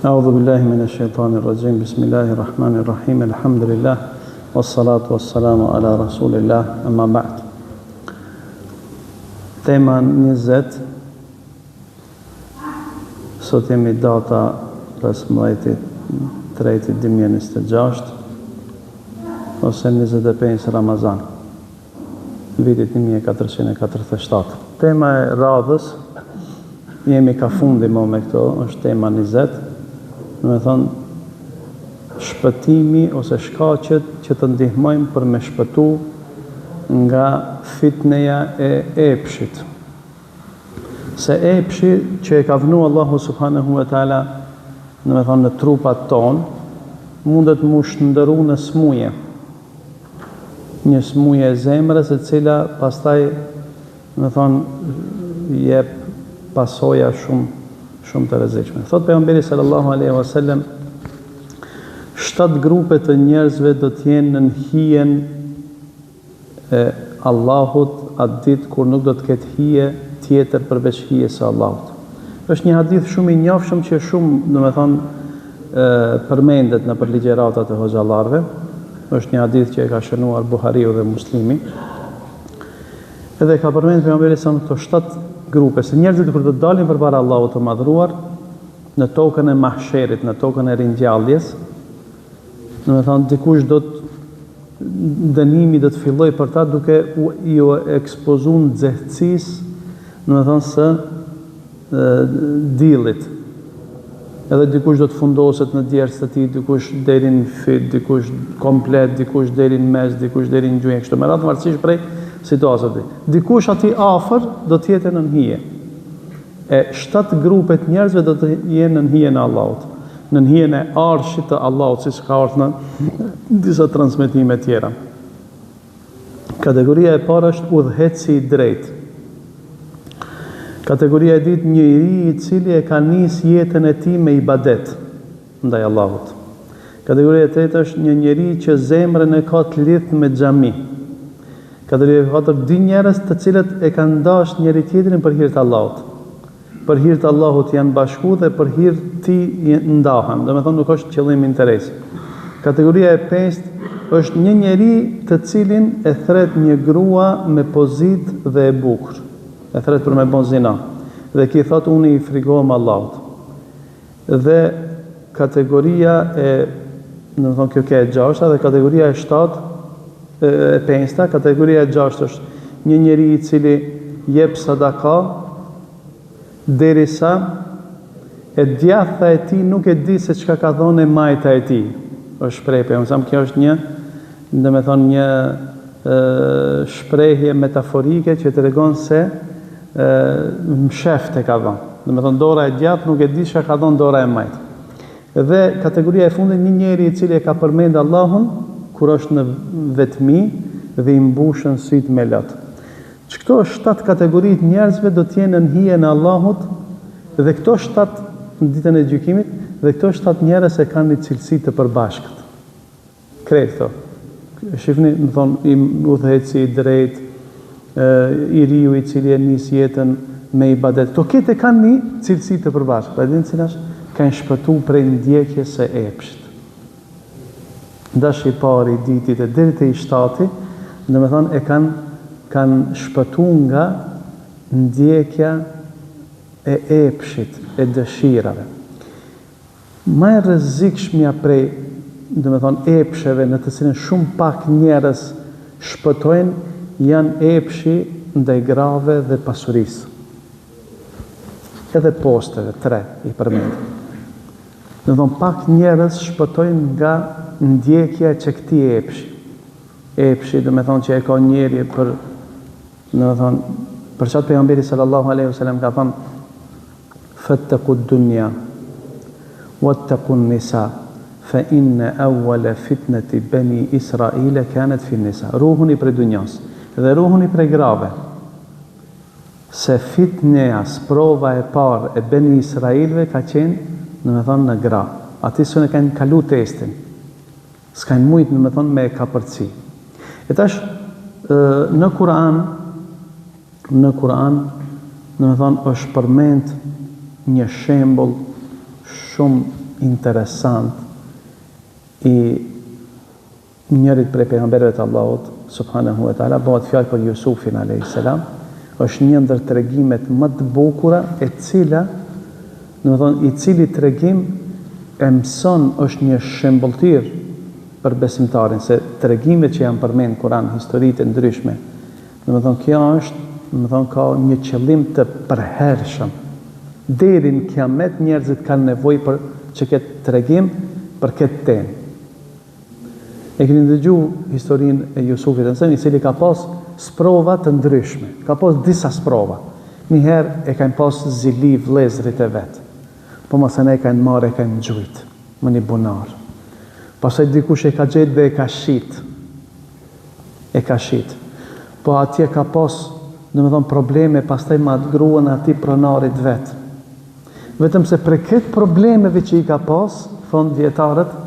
A'udhu billahi minash shaitanir rajim. Bismillahir rahmanir rahim. Elhamdulillah. Wassalatu wassalamu ala rasulillah. Amma ba'd. Tema 20 Sot jemi data 15 3 2026 ose 25 Ramazan vitit 1447. Tema e radhës, jemi ka fundi mo me këto, është tema 20, domethonë, shpëtimi ose shkaqet që të ndihmojnë për me shpëtu nga fitneja e epshit. Se epshi që e ka vnu Allahu subhanahu wa taala, domethonë në trupat tonë, mundet mu shndërru në smuje. Një smuje e zemrës e cila pastaj, domethonë, jep pasoja shumë shumë të rrezikshme. Thot pejgamberi sallallahu alaihi wasallam, shtatë grupe të njerëzve do të jenë nën hijen e Allahut atë ditë kur nuk do të ketë hije tjetër përveç hijes së Allahut. Është një hadith shumë i njofshëm që shumë, domethonë, përmendet nëpër ligjëratat e hoxhallarëve. Është një hadith që e ka shënuar Buhariu dhe Muslimi. Edhe ka përmendur pejgamberi sa këto shtatë grupe se njerëzit kur do të dalin përpara Allahut të Madhëruar në tokën e Mahsherit, në tokën e ringjalljes, domethonë dikush do të dënimi do të fillojë për ta duke u iu ekspozu nxehtësisë, domethonë së diellit. Edhe dikush do të fundoset në djersë të tij, dikush deri në fyt, dikush komplet, dikush deri në mes, dikush deri në gjunjë, kështu me radhë varësisht prej situatës. Dikush aty afër do të jetë nën hije. E shtatë grupe të njerëzve do të jenë nën hijen e Allahut, nën hijen e Arshit të Allahut, siç ka ardhur në disa transmetime tjera. Kategoria e parë është udhëheqësi i drejtë. Kategoria e dytë një i ri i cili e ka nis jetën e tij me ibadet ndaj Allahut. Kategoria e tretë është një njeri që zemrën e ka të lidhtë me xhami. Kategoria e katërt dy njerëz të cilët e kanë dashtë njëri tjetrin për hir të Allahut. Për hir të Allahut janë bashku dhe për hir të tij ndahen, domethënë nuk është qëllim interesi. Kategoria e pestë është një njeri të cilin e thret një grua me pozitë dhe e bukur. E thret për me bo zina. Dhe ky thotë unë i frigohem Allahut. Dhe kategoria e, domethënë kjo ke e gjashta dhe kategoria e shtatë e pesta, kategoria e gjashtë është një njeri i cili jep sadaka derisa e djathta e tij nuk e di se çka ka dhënë e majta e tij. Është shprehje pejgamberi, kjo është një, domethënë një shprehje metaforike që tregon se msheft e ka dhënë. Domethënë dora e djathtë nuk e di çka ka dhënë dora e majtë. Dhe kategoria e fundit, një njeri i cili e ka përmend Allahun kur është në vetmi dhe i mbushen sytë me lot. Që këto shtatë kategori të njerëzve do të jenë nën hijen e Allahut dhe këto shtatë në ditën e gjykimit dhe këto shtatë njerëz e kanë një cilësi të përbashkët. Krejt këto. Shifni, domethonë, i udhëheqësi i drejtë, i riu i cili e nis jetën me ibadet. Këto krejt e kanë një cilësi të përbashkët. A dini cila është? Kanë shpëtu prej ndjekjes së epshit. Ndash i pari, i dyti e deri te i shtati, domethonë e kanë kanë shpëtu nga ndjekja e epshit, e dëshirave. Ma e rrezikshmja prej, domethonë, epsheve në të cilën shumë pak njerëz shpëtojnë, janë epshi ndaj grave dhe pasurisë. Edhe posteve, tre i përmendëm. Domethonë, pak njerëz shpëtojnë nga ndjekja e qëkëtij epshi. Epshi, domethonë që e ka njeri për, domethonë, për qatë pejgamberi sallallahu aleyhi sallam ka thonë, Fattaku dunya wattaku nisa fa inna awwala fitnati bani Israila kanat fi nisa. Ruhuni prej dunjas dhe ruhuni prej grave. Se fitneja, sprova e parë e Beni Israilëve ka qenë, domethonë, në gra. Aty s'e kanë kalu testin. S'kanë mujt, domethonë, me e kapërci. E tash, në Kur'an, në Kur'an, domethonë, është përmend një shembull shumë. interesant i njërit prej pejgamberëve të Allahut subhanehu ve teala, bëhet fjalë për Jusufin alejhi selam, është një ndër tregimet më të bukura e cila, domethënë i cili tregim e mëson është një shembulltirë për besimtarin se tregimet që janë përmend në Kur'an, historitë e ndryshme, domethënë kjo është, domethënë ka një qëllim të përhershëm. Deri në kiamet njerëzit kanë nevojë për që këtë tregim, për këtë temë. E keni dëgju historinë e Jusufit alejhi selam, i cili ka pas sprova të ndryshme. Ka pas disa sprova. Një herë e kanë pas zili vëllezërit e vet. Po masanej e kanë marrë e kanë gjujt në një bunar. Pastaj dikush e ka gjetë dhe e ka shit. E ka shit. Po atje ka pas, domethënë probleme pastaj me atë gruan e atij pronarit vet. Vetëm se prej krejt problemeve që i ka pas, thonë dijetarët,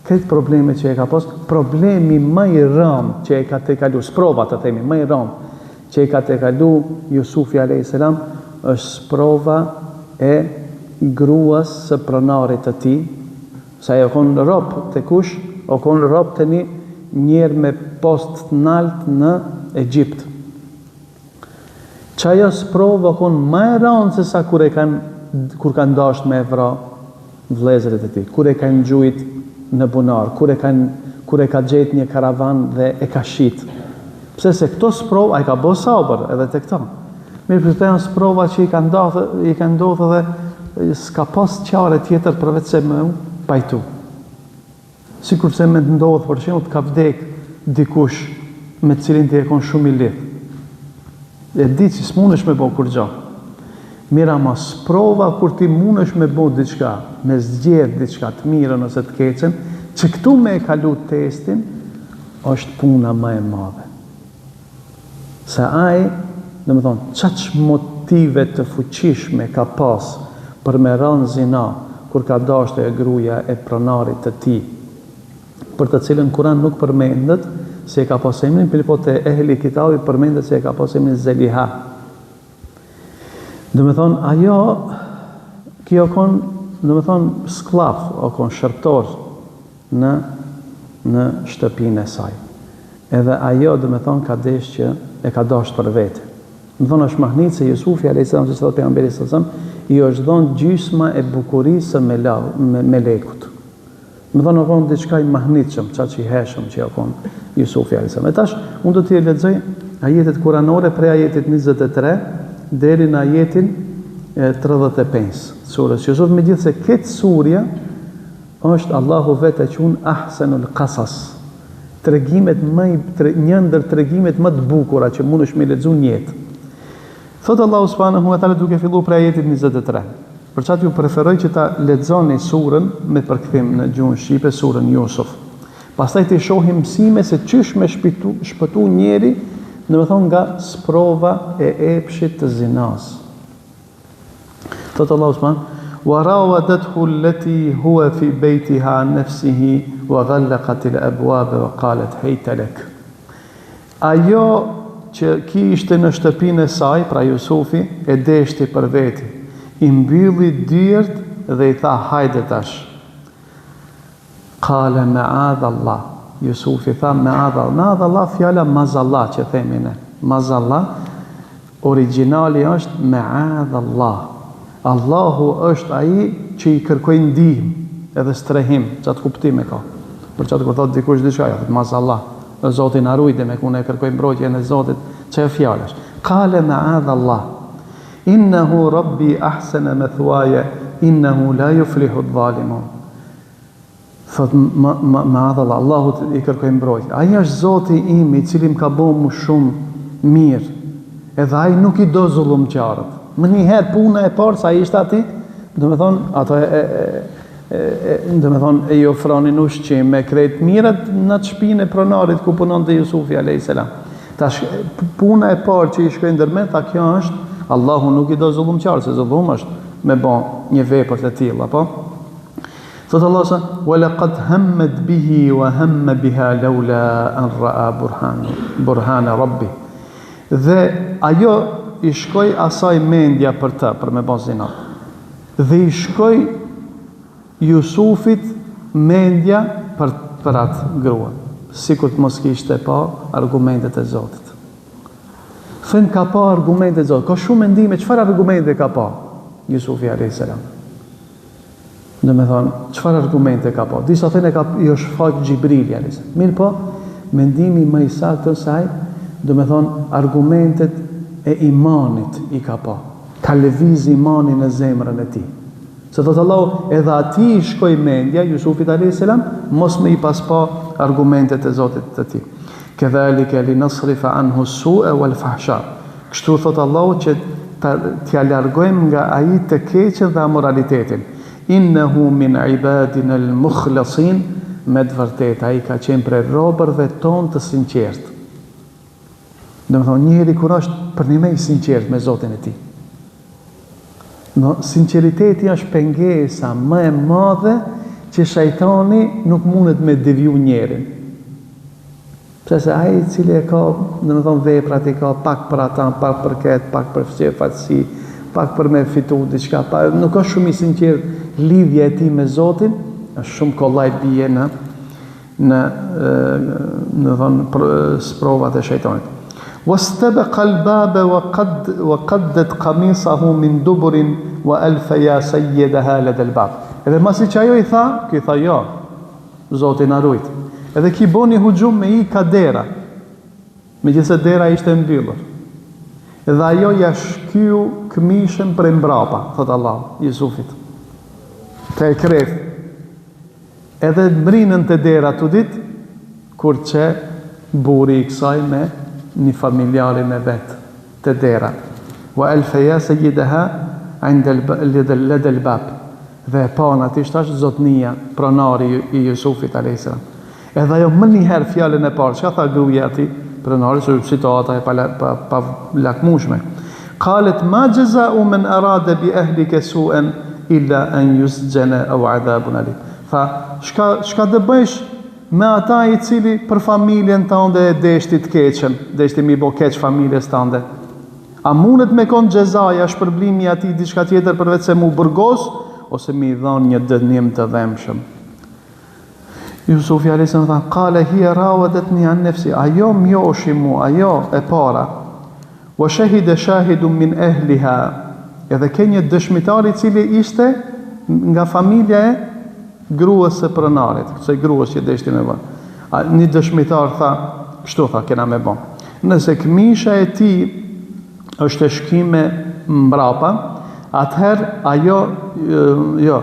krejt problemet që e ka pas, problemi më i rëndë që e ka tejkalu, sprova të themi, më i rëndë që e ka tejkalu Jusufi alayhis salam është sprova e gruas së pronarit të tij, se ai o kon rob te kush, o kon rob te një njeri me post të nalt në Egjipt. Qajo sprovë o kon ma e randë se sa kur e kanë kur kanë dashtë me e vra vëllezërit e tij, kur e kanë gjujt në bunar, kur e kanë kur e ka gjetë një karavan dhe e ka shit. Pse se këto sprovë ai ka bo sabër edhe te këto. Mirëpo këto janë sprova që i kanë ndodhë, i kanë ndodhë edhe s'ka pas çare tjetër përveç se me u pajtu. Sikurse me të ndodhë, për shembull, të ka vdek dikush me të cilin ti je kon shumë i lidhë. E di që s'mundesh me bo kurgjo. Mirë ama sprova kur ti mundesh me bo diçka, me zgjedh diçka të mirën ose të keqen, që këtu me e kalu testin, është puna më e madhe. Se ai, domethënë, qaq motive të fuqishme ka pas për me ra në zina kur ka dashtë ajo gruaja e pronarit të tij, për të cilën n'Kuran nuk përmendet si e ka pas emrin, mirëpo te ehli kitabi përmendet se e ka pas emrin Zeliha. Domethënë, ajo, kjo kon, domethënë, skllav, o kon shërbëtor në, në shtëpinë e saj. Edhe ajo, domethënë, ka desh që e ka dashtë për vete. Domethënë, është mahnit se Jusufi, a.s. siç thotë pejgamberi a.s. i është dhonë gjysma e bukurisë së mela, me, melekut. Domethënë, o konë diçka i mahnitshëm, qaq i hijshëm që o konë Jusufi, a.s. E tash, unë do t'i lexoj ajetet kuranore prej ajetit 23 deri në ajetin 35 surës Jusuf, megjithëse këtë surja është Allahu vetë e qun ahsenul kasas, tregimet më i tre, një ndër tregimet më të bukura që mundesh me lexu në jetë. Thot Allahu subhanahu wa taala duke filluar prej ajetit 23. Për qatë ju preferoj që ta lexoni surën me përkthim në gjuhën shqipe, surën Jusuf. Pastaj të shohim mësime se qysh me shpitu, shpëtu njeri, domethonë nga sprova e epshit të zinas. Thot Allahu subhanahu wa rawadathu allati huwa fi baytiha an nafsihi wa ghallaqat al-abwab wa qalat hayta lak. Ajo që ki ishte në shtëpinë e saj, pra Jusufi, e deshti për veti. I mbylli dyert dhe i tha hajde tash. Kale meadh Allah. Jusufi tha meadh Allah. Meadh Allah fjala mazallah që themi ne. Mazallah origjinali është meadh Allah. Allahu është ai që i kërkoj ndihmë edhe strehim, qatë kuptim e ka. Për qatë kur thotë dikush diçka, ja thotë mazallah. Zoti na rujt demek unë e kërkoj mbrojtjen e Zotit, qajo fjalë është. Kale meadh Allah. Innehu Rabbi ahsene methuaje, innehu la juflihu dhalimun. Thot, meadh Allah, Allahut i kërkoj mbrojtje. Ai është Zoti im i cili më ka bo mu shumë mirë, edhe ai nuk i do zullumqarët. Menjëherë puna e parë, sa ishte aty, domethonë, ato e, e, e, e domethonë, e i ofronin ushqim me krejt mirat në atë shpinë e pronarit ku punonte Jusufi a.s. Tash, puna e parë që i shkoi ndërmend, tha kjo është, Allahu nuk i do zullumqarët, se zullum është me bo një vepër të tillë, apo? Thot Allah sa, "Wa laqad hammat bihi wa hamma biha laula an ra'a burhan burhana rabbi." Dhe ajo i shkoi asaj mendja për të, për me bo zina. Dhe i shkoi. Jusufit mendja për për atë grua, sikur të mos kishte pa argumentet e Zotit. Thënë ka pa argumentet e Zotit, ka shumë mendime, çfarë argumente ka pa Jusufi alayhis salam? Domethonë, çfarë argumente ka pa? Disa thënë ka i është shfaq Xhibrili alayhis salam. Mirëpo, mendimi më i saktë është se ai, domethonë, argumentet e imanit i ka pa. Ka lëviz imani në zemrën e tij. Se thotë Allahu, edhe atij i shkoi mendja, Jusufit alayhis salam, mos me i pas pa argumentet e Zotit të tij. Kedhalike linasrifa anhu su'a wal fahsha. Kështu thotë Allahu që t'ia largojmë nga ai të keqen dhe amoralitetin. Innehu min ibadina al-mukhlasin, me të vërtetë ai ka qenë prej robërve tonë të sinqertë. Domethonë, njeri kur është përnjëmend i sinqertë me Zotin e tij. No, sinqeriteti është pengesa më e madhe që shejtani nuk mundet me deviju njerin. Pse se ai i cili e ka, domethonë, veprat i ka pak për ata, pak për këtë, pak për faqësi, pak për me fitu diçka, pa, nuk është shumë i sinqertë lidhja e tij me Zotin, është shumë kollaj bie në në domethonë sprovat e shejtanit. Wastabaqa al-baba wa qad wa qaddat qamisahu min duburin wa alfa ya sayyidaha lada al-bab. Edhe masi që ajo i tha, ky tha jo. Zoti na rujt. Edhe ky boni huxhum me ik ka dera. Megjithëse dera ishte e mbyllur. Dhe ajo ja shkyu këmishën prej mbrapa, thot Allahu, Jusufit. Te e kref. Edhe mrinën te dera të dytë, kur qe burri i kësaj me një familjarin e vet te dera. Wa alfaya sayyidaha 'inda lada al-bab. Dhe e panë aty tash zotnia, pronari i Jusufit alejhi selam. Edhe ajo menjëherë fjalën e parë, çka tha gruaja atij pronari, se situata e pa, pa, pa lakmushme. Qalet ma jaza'u men arada bi ahlika su'an illa an yusjana aw 'adhabun alim. Tha, çka çka të bëjsh me ata i cili për familjen tënde e deshti të keqen, deshti mi bo keq familjes tënde. A mundet me kon xhezaja, shpërblimi i atij diçka tjetër përveç se mu burgos ose mi dhon një dënim të dhembshëm? Jusufi alejhi selam tha, "Kale hiya rawadetni an nefsi." Ajo m'joshi mu, ajo e para. Wa shahida shahidun min ahliha. Edhe ke një dëshmitar i cili ishte nga familja e gruas së pronarit, kësaj gruas që deshti me bë. A, një dëshmitar tha, kështu tha, kena me bë. Nëse këmisha e tij është e shkime mbrapa, atëherë ajo, jo,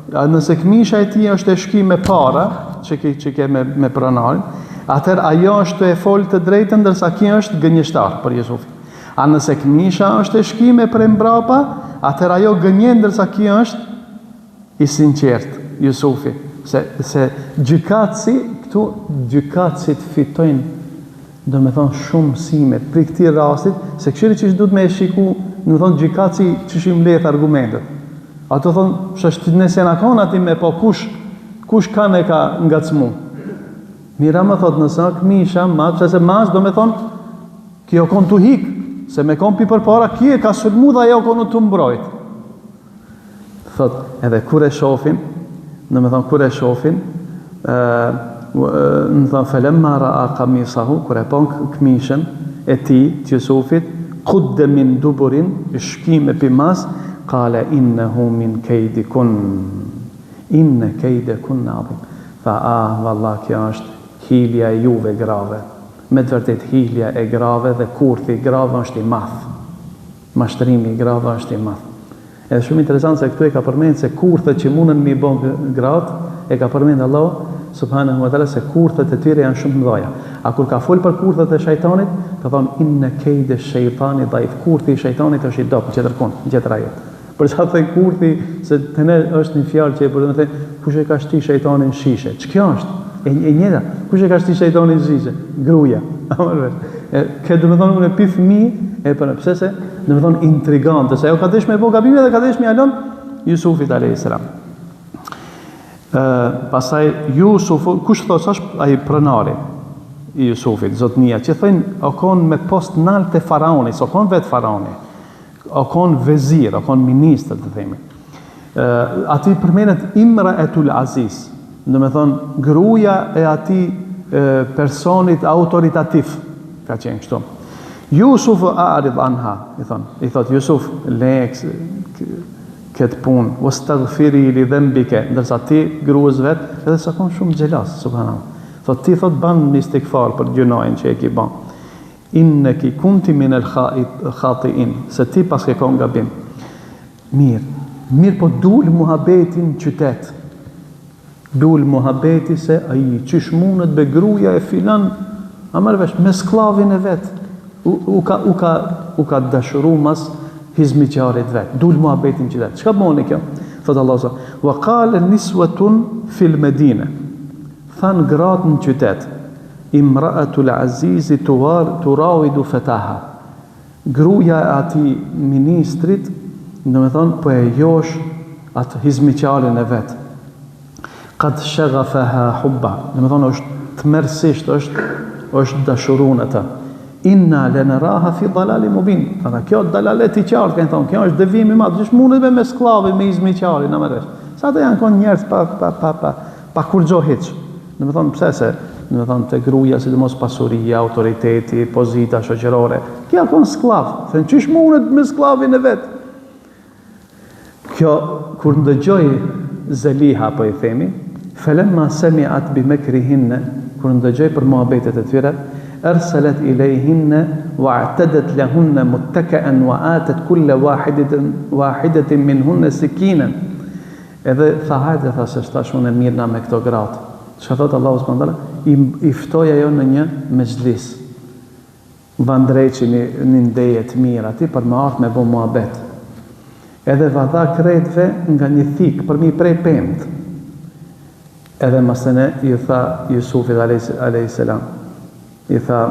nëse këmisha e tij është e shkime para, që ke, që ke me, me pronarin, atëherë ajo është e fol të drejtën, ndërsa ky është gënjeshtar për Jusufin. A nëse këmisha është e shkime prej mbrapa, atëherë ajo gënjen, ndërsa ky është i sinqertë, Jusufi, se, se gjykatësi, këtu gjykatësit fitojnë, domethonë shumë mësime, prej këtij rastit, se kqyre qysh duhet me e shiku, domethonë gjykatësi qysh i mbledh argumentet. Ato thonë, shështë nëse na kanë aty me po kush, kush kanë e ka ngacmu. Mira më thotë, nëse këmisha, ma, pse se mas, domethonë, ky o konë tu hik, se me konë pi përpara, ky e ka sulmu dhe ajo o konë tu mbrojt. Thot, edhe kur e shofin, domethonë kur e shofin, ë domethonë felemma ra'a qamisahu, kur e pon këmishën e tij, të Jusufit, qudde min duburin, shkime pi mas, kale innehu min kejdikun, inne kejdekunne adhim. Tha, ah, valla, kjo është hilja e juve grave. Me të vërtet hilja e grave dhe kurthi i grave është i madh. Mashtrimi i grave është i madh. Edhe shumë interesant se këtu e ka përmend se kurthet që mundën mi bë gratë, e ka përmend Allahu subhanahu wa taala se kurthet e tyre janë shumë të mëdha. A kur ka fol për kurthet e shejtanit, ka thonë inna kejde shejtani daif. Kurthi i shejtanit është i dobët, tjetër kun, tjetër ajet. Për sa thënë kurthi, se te ne është një fjalë që e përdorim thonë, kush e ka shti shejtanin në shishe? Ç'kjo është? E, e njëjta, kush e ka shti shejtanin në shishe? Gruaja. E këtë domethonë unë pi fëmi, e për pse se, domethonë intrigante, se ajo ka desh me bo gabime dhe ka desh me ia lon Jusufit a.s. Ë, pastaj Jusufu, kush thotë se është ai pronari i Jusufit, zotnia, që thonë o kon me post nalt te faraoni, s'o kon vet faraoni. O kon vezir, o kon ministër të themi. Aty përmendet Imraetul Aziz, domethonë gruaja e atij personit autoritativ, ka qenë kështu. Jusuf a'rid anha, i thon, i thot Jusuf, le këtë punë, wastagfiri li dhanbike, ndërsa ti gruas vet, edhe s'ka kon shumë xheloz, subhanallahu. Thot ti thot ban istigfar për gjynahin që e ki ban. Inneki kunti min el khatiin, se ti paske kon gabim. Mirë, mirëpo dul muhabeti në qytet. Dul muhabeti se ai qysh mundet be gruaja e filan, a merr vesh me skllavin e vet. U, u ka u ka u ka dashuru mas hizmiqarit vet. Dul muhabeti në qytet. Çka boni kjo? Thot Allahu sa, "Wa qala niswatun fil Medine." Than gratë në qytet, "Imra'atul Azizi tuwar turawidu fataha." Gruaja e atij ministrit, domethonë po e josh atë hizmiqarin e vet. Qad shaghafaha hubba, domethonë është tmerrësisht është është dashuru në të. Inna lanaraha fi dalalin mubin. Ata kjo dalalet i qartë, kanë thonë, kjo është devijim i madh, qysh mundet me me skllavin, me hizmiqarin, a merr vesh. Se ata janë kon njerëz pa pa pa pa Pa kurgjo hiç. Domethonë pse se, domethonë te gruaja sidomos pasuria, autoriteti, pozita shoqërore. Ky a kon skllav. Thënë qysh mundet me skllavin e vet. Kjo kur ndëgjoi Zeliha po i themi, felemma semi'at bi mekrihinne, kur ndëgjoi për muhabetet e tyre, erselet ilejhinne wa a'tadet lehunne mutteka'en wa atet kulle wahidetin wahidetin minhunne sikinen. Edhe tha hajde tha se tash unë mirrna me këto gratë. Çka thotë Allahu subhanahu wa taala? I, i ftoi ajo në një mexhlis. Va ndreqi një, një ndeje të mirë aty për me ardhë me bo muhabet. Edhe va dha krejtve nga një thikë për me i pre pemët. Edhe masene ju tha Jusufit alejhi selam. I tha,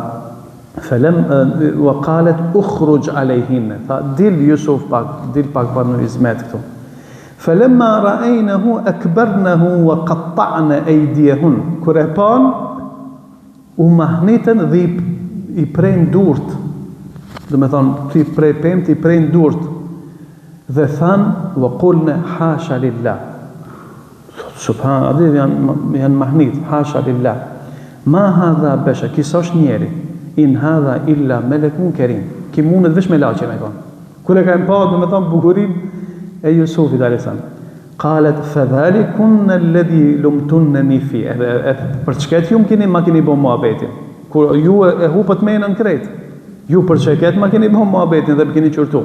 Felem wa qalet ukhruj alejhinne. Tha, dil Jusuf pak, dil pak banu hizmet këtu. Felemma ra'aynahu akbarnahu wa qatta'na aydiyahun. Kur e pan, u mahnitën dhe i, i prenë durt. Domethonë, t'i pre pemt, i prenë durt. Dhe thanë, wa qulna hasha lillah. Thotë, Subhan, aty janë, janë mahnit, hasha lillah. Ma hadha besher, ky s'është njeri, in hadha illa melekun kerim. Ky mundet veç melaqe me konë. Kur e kanë pa, domethonë, bukurinë e Jusufit a.s. Kalet, fedhalikunne alledhi lumtunneni fi. Edhe, e, për qëket ju më keni, ma keni bo muhabetin. Kur ju e, e hupët menën krejt. Ju për qëket ma keni bo muhabetin dhe më keni qortu.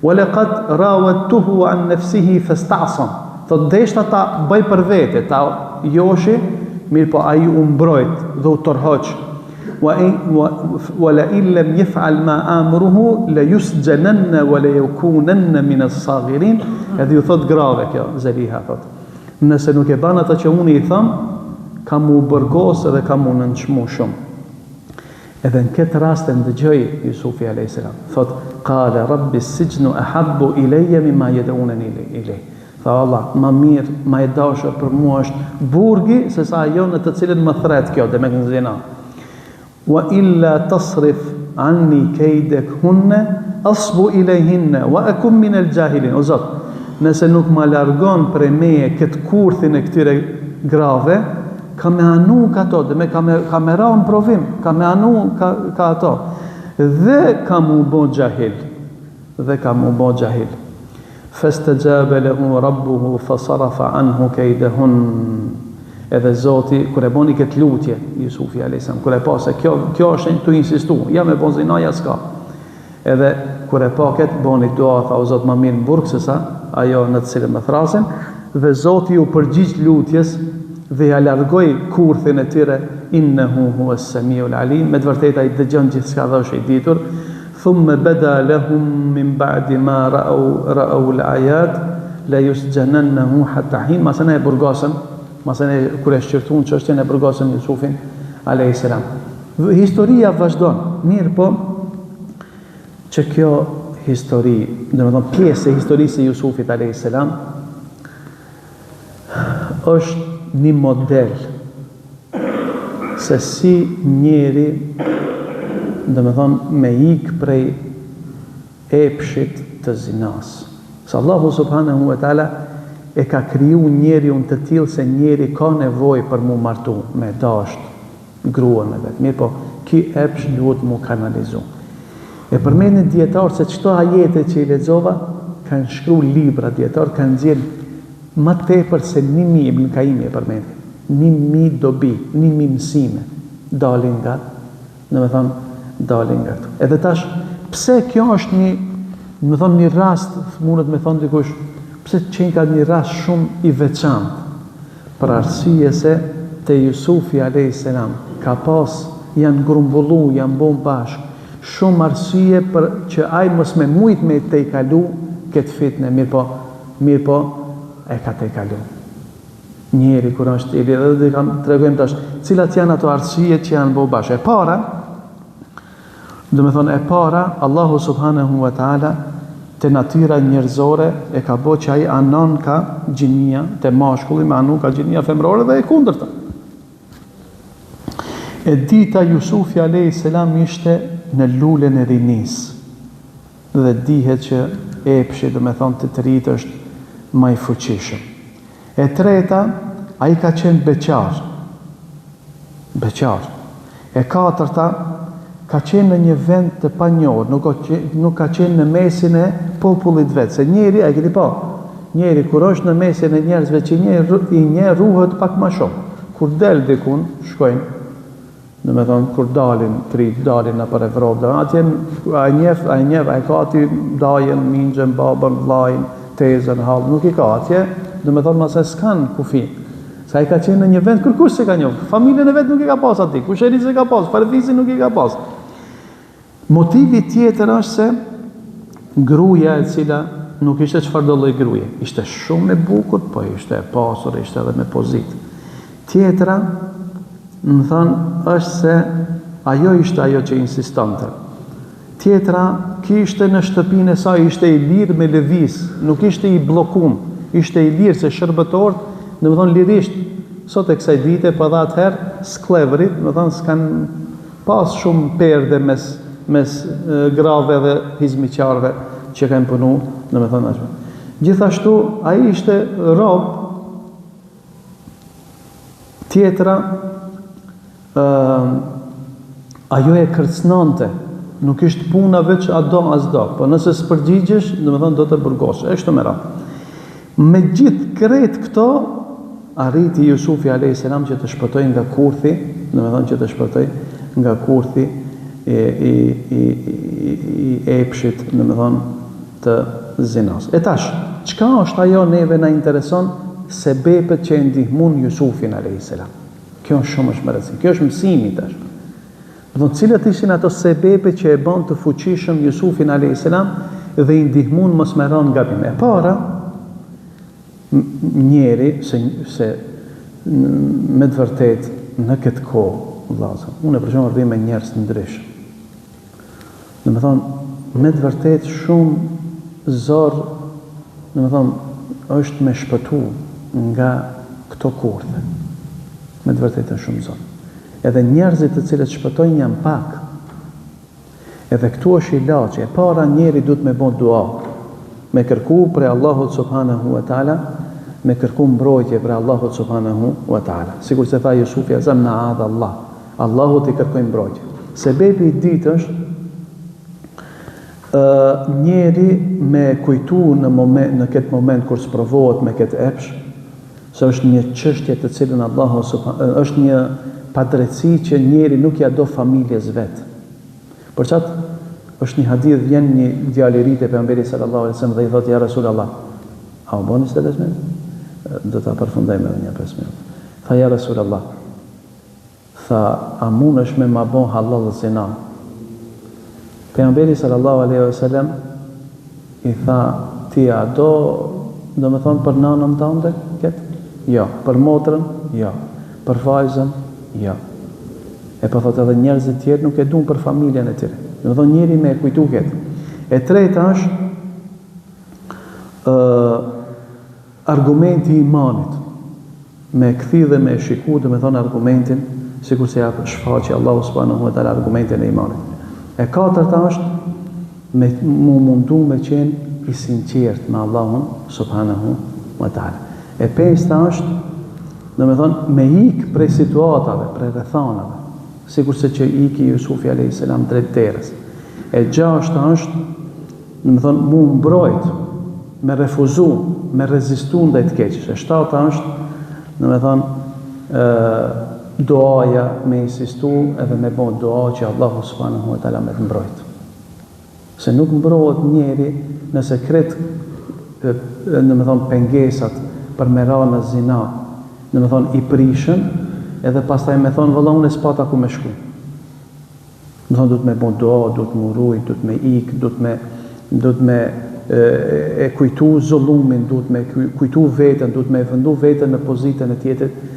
Wa laqad rawadtuhu an nafsihi fasta'sam. Thotë deshta ta bëj për vete, ta joshi, mirëpo ai u mbrojt dhe u tërhoq. Wa in wa la in lam yaf'al ma amuruhu la yusjananna wa la yakunanna min as-saghirin. Edhe ju thot grave kjo Zeliha thot. Nëse nuk e ban atë që unë i tham, ka mu burgos edhe ka mu nënçmu shumë. Edhe në këtë rast e ndëgjoi Jusufi alejhi selam. Thotë, Kale rabbi sijnu ahabbu ilejje mimma jed'uneni ilejh. Tha Allah, ma mirë, ma e dashur për mua është burgi se sa ajo në të cilën më thret kjo, demek në zina. Wa illa tasrif anni kejdehunne asbu ilejhinne wa akum min el xhahilin. O Zot, nëse nuk ma largon prej meje këtë kurthin e këtyre grave, Ka me anu ka ato, demek ka me, ka me ra në provim, ka me anu ka, ka ato. Dhe ka mu bo xhahil. Dhe ka mu bo xhahil. Festexhabe lehu rabbuhu fasarafa anhu kejdehun. Edhe Zoti, kur e boni këtë lutje, Jusufi a.s. Kur e pa se kjo, kjo është tu insistu, ja me bo zina, ja s'ka. Edhe kur e pa këtë, boni dua, tha o Zot ma mirë në burg se sa ajo në të cilën më thrasin, dhe Zoti iu përgjigj lutjes dhe ja largoi kurthin e tyre, innehu huves semiul alim, me të vërtetë ai dëgjon gjithçka dhe është i ditur, thumme beda lehum min ba'di ma ra'au ra'au al-ayat la yusjanannahu hatta hin, masane e burgosën, masane kur e shqyrtuan çështjen e burgosën Jusufin alayhis salam. Historia vazhdon, mirëpo që kjo histori, domethonë pjesë e historisë së Jusufit alayhis salam është një model se si njeri, domethonë me ik prej epshit të zinas. Se Allahu subhanahu wa taala. e ka kriju njeriun të tillë se njeri ka nevojë për mu martu, me dasht gruan e vet. Mirëpo, ky epsh duhet mu kanalizu. E përmendin dijetarët se qëto ajete që i lexova kanë shkru libra dijetarët kanë nxjerr ma tepër se 1000 Ibn Kaimi e përmendi. 1000 dobi, 1000 mësime dalin nga Domethonë, dalin nga këto. Edhe tash, pse kjo është një, domethonë, një rast, mundet me thonë dikush, pse qenka një rast shumë i veçantë, për arsye se te Jusufi a.s. ka pas, janë grumbullu, janë bo bashkë, shumë arsye për që ai mos me mujt me tejkalu këtë fitne, mirëpo, mirëpo, e ka tejkalu. Njeri kur është i lirë, edhe do të tregojmë tash cilat janë ato arsye që janë bo bashkë. E para, domethonë e para, Allahu subhanahu wa taala te natyra njerëzore e ka bo që ai anon ka gjinia te mashkulli me anu ka gjinia femërore dhe e kundërta. E dyta Jusufi alayhis salam ishte në lulen e rinisë. Dhe dihet që epshi, domethonë te të ritë është ma i fuqishëm. E treta, ai ka qenë beqar. Beqar. E katërta, ka qenë në një vend të panjohur, nuk ka qenë, nuk ka qenë në mesin e popullit vet, se njeri, a e keni pa, njeri kur është në mesin e njerëzve që njeh, i njeh ruhet pak ma shumë. Kur del dikun, shkojnë Domethonë, kur dalin të rinjtë, dalin nëpër Evropë, dhe atje, a e njef, a e njef, a e ka aty dajën, mixhën, babën, vllajin, tezën, hallën, nuk i ka atje, domethonë, mase s'kanë kufi. Se ai ka qenë në një vend, kërkush s'e ka njoft, familjen e vet nuk i ka pas aty, kusheri s'e ka pas, farefisi nuk i ka pas. Motivi tjetër është se gruaja e cila nuk ishte çfarëdo lloj gruaje, ishte shumë e bukur, po ishte e pasur, ishte edhe me pozitë. Tjetra, domethonë, është se ajo ishte ajo që insistonte. Tjetra, ky ishte në shtëpinë e saj, ishte i lirë me lëviz, nuk ishte i bllokum, ishte i lirë se shërbëtorët, domethonë lirisht, sot e kësaj dite, po edhe atëherë, skllevërit, domethonë, s'kanë Pas shumë perde mes mes grave dhe hizmiqarëve që kanë punu, domethonë ashtu. Gjithashtu ai ishte rob tjetra ë ajo e kërcënonte, nuk ishte puna veç a do a s'do, po nëse s'përgjigjesh, domethonë do të burgosesh, e kështu me radhë. Me gjithë krejt këto, arriti Jusufi a.s. që të shpëtojë nga kurthi, domethonë që të shpëtojë nga kurthi i, i, i, i, i epshit, domethonë të zinas. E tash, çka është ajo neve na intereson sebepet që e ndihmun Jusufin a.s. Kjo është shumë është me rëndësi. Kjo është mësimi tash. Domethonë, cilat ishin ato sebepe që e banë të fuqishëm Jusufin a.s. dhe i ndihmun mos me ra në gabim. E para, njeri, se, se me të vërtet në këtë kohë, vllazën, unë për shembull rri me njerëz të ndryshëm. Domethonë, me të vërtet shumë zor, domethonë, është me shpëtu nga këto kurthe. Me të vërtet është shumë zor. Edhe njerëzit të cilët shpëtojnë janë pak. Edhe këtu është ilaçi. E para njeri duhet me bo dua. Me kërku prej Allahut subhanahu wa taala, me kërku mbrojtje prej Allahut subhanahu wa taala. Sikurse tha Jusufi alejhi selam meadh Allah. Allahut i kërkoj mbrojtje. Sebepi i dytë është ë njeri me kujtu në moment në këtë moment kur sprovohet me këtë epsh, se është një çështje të cilën Allahu subhanahu është një padrejtësi që njeri nuk ja do familjes vet. Për qat është një hadith vjen një djalë i ri te pejgamberi sallallahu alaihi wasallam dhe i thotë ja Resulallah, a u bën 25 minuta? Do ta përfundojmë edhe një 5 minuta. Tha ja Resulallah, Tha, a mundesh me ma bo hallall zinan? Pejgamberi sallallahu alejhi ve selem i tha, ti a do, domethonë për nanën tande këtë? Jo. Për motrën? Jo. Për vajzën? Jo. E po thotë edhe njerëzit tjerë nuk e duan për familjen e tyre. Domethonë njeri me e kujtu këtë. E treta është ë Argumenti i imanit, me e kthy dhe me e shiku, domethonë argumentin, sikurse ja shfaqi Allahu subhanahu wa taala argumentin e imanit. E katërta është me mu mundu me qenë i sinqert me Allahun subhanahu. wa taala. E pesta është, domethonë, me ik prej situatave, prej rrethanave, sikurse që iki Jusufi alayhis salam drejt derës. E gjashta është, domethonë, mu mbrojt, me refuzu, me rezistu ndaj të keqes. E shtata është, domethonë, ë duaja me insistu edhe me bo dua që Allahu subhanahu wa taala me të mbrojt. Se nuk mbrohet njeri nëse krejt domethonë pengesat për me ra në zina, domethonë i prishën, edhe pastaj me thonë vëlla unë s'pata ku me shku. Domethonë duhet me bo dua, duhet me u rujt, duhet me ik, duhet me duhet me e, e kujtu zullumin, duhet me kujtu veten, duhet me e vendu veten në pozitën e tjetrit,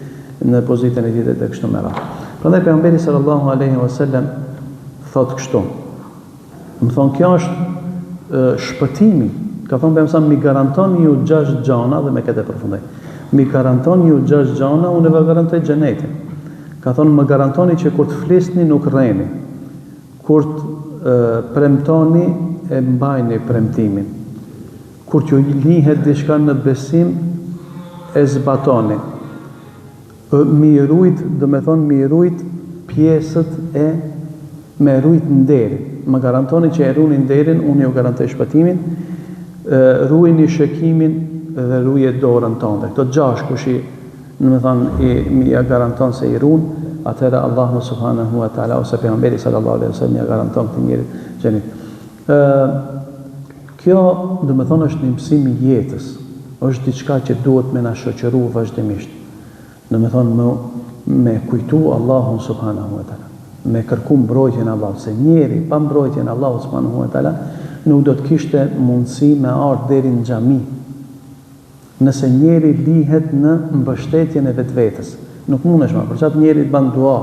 në pozitën e tjetrit e kështu me radhë. Prandaj pejgamberi sallallahu alaihi wasallam thotë kështu. Domethonë kjo është shpëtimi. Ka thonë pejgamberi m'i garantoni ju gjashtë gjana dhe me këtë e përfundoj. M'i garantoni ju gjashtë gjana, unë e garantoj xhenetin. Ka thonë më garantoni që kur të flisni nuk rreni. Kur të premtoni e mbajni premtimin. Kur t'ju lihet diçka në besim e zbatoni. Me i rujt, domethonë me i rujt pjesët e me rujt nderin. Më garantoni që e runi nderin, unë ju garantoj shpëtimin. Ruajni shekimin dhe ruje dorën tënde. Këto gjashtë kush i, domethonë, i mi ja garanton se i run, atëherë Allahu subhanahu wa taala ose pejgamberi sallallahu alaihi wasallam ja garanton këtij njeriu xhenet. Ë kjo, domethonë, është një mësim i jetës. Është diçka që duhet me na shoqëru vazhdimisht. Domethonë me, me kujtu Allahun subhanahu wa taala, me kërku mbrojtjen e Allahut, se njeri pa mbrojtjen e Allahut subhanahu wa taala nuk do të kishte mundësi me ardhë deri në xhami. Nëse njeri lihet në mbështetjen e vetvetes, nuk mundesh ma, për qatë njeri të ban dua,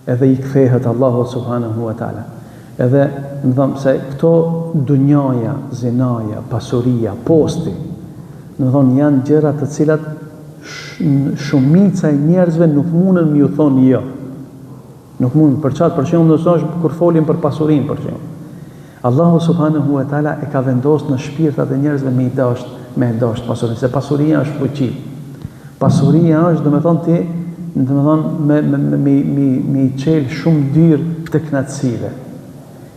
edhe i kthehet Allahut subhanahu wa taala. Edhe, domethonë se këto dunjaja, zinaja, pasuria, posti, domethonë janë gjëra të cilat shumica e njerëzve nuk mundën me ju thonë jo. Nuk mundën, për qatë, për shembull, nëse është kur folim për pasurinë, për shembull. Allahu subhanahu wa taala e ka vendosur në shpirtat e njerëzve me i dasht, me e dasht pasurinë, se pasuria është fuqi. Pasuria është, domethonë ti, domethonë me me me me me, me i çel shumë dyer të kënaqësive.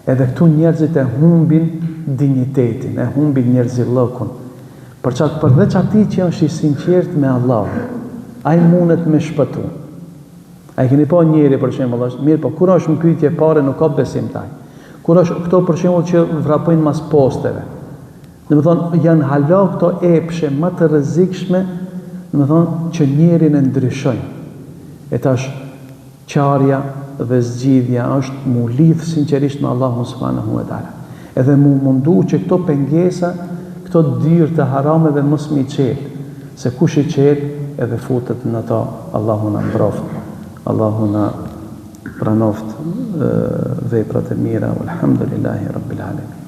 Edhe këtu njerëzit e humbin dinjitetin, e humbin njerëzillëkun. Për qatë përveç atij që është i sinqert me Allahun, ai mundet me shpëtu. A e keni pa njeri për shembull është, mirë, po kur është në pyetje pare nuk ka besim te ai. Kur është këto për shembull që vrapojnë mas posteve. Domethonë janë hala këto epshe më të rrezikshme, domethonë që njerin e ndryshojnë. E tash qarja dhe zgjidhja është mu lidh sinqerisht me Allahun subhanahu wa taala. Edhe mu mundu që këto pengesa, këto dyer të harameve mos me i çel, se kush i çel edhe futet në to, Allahu na mbroftë, Allahu na pranoftë veprat e mira, walhamdulillahi rabbil alamin.